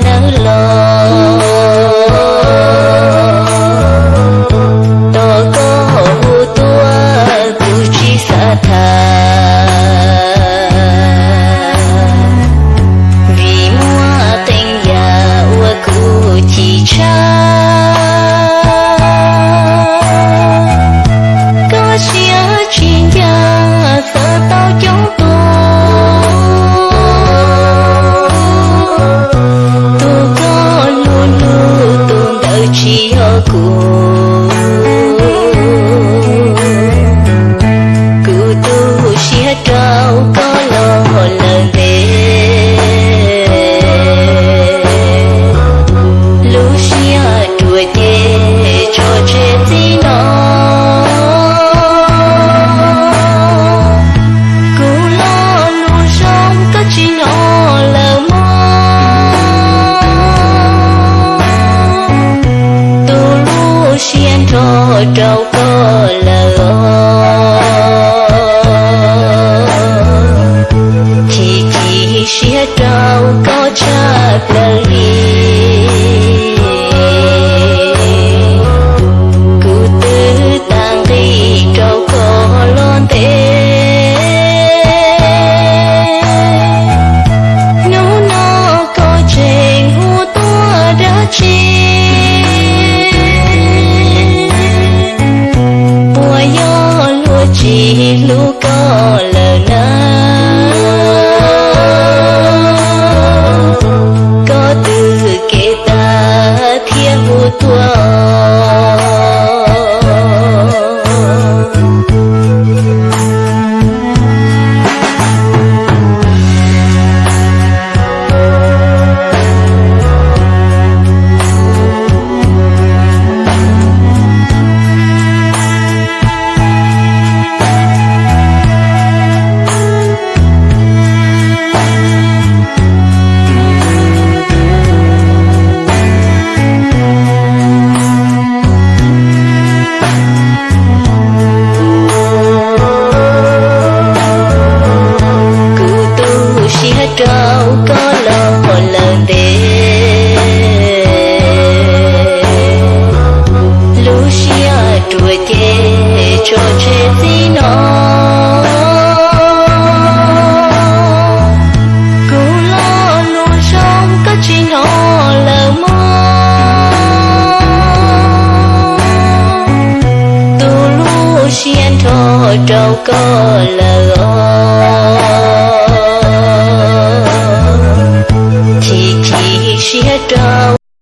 nawb los, tos koj hu tuaj kuv tsis xav tham, vim muaj qee yam uas kuv chim tshaj. Koj siab tsis ncaj xav tau coob tus, tus koj hlub hlub tus ntawd tsis yog kuv. Kuv tu siab rau koj los lawm ntev, lub siab ruam ces tso tseg txij no. Kuv lo lus zoo koj tsis hnov lawm mog, tu lub siab nrho rau koj lawm os. Chim chim siab rau koj tshaj plaws li, kuv twb tas nqi rau koj los ntev. Hnub no koj tseem hu tuaj dab tsi? Puas yog luag tsis hlub koj lawm na? Koj twb kev tas thiab hu tuaj. Kuv tu siab rau koj los lawm ntev, lub siab ruam ces tso tseg txij no. Kuv lo lus zoo koj tsis hnov lawm mog, tu lub siab nrho rau koj lawm os.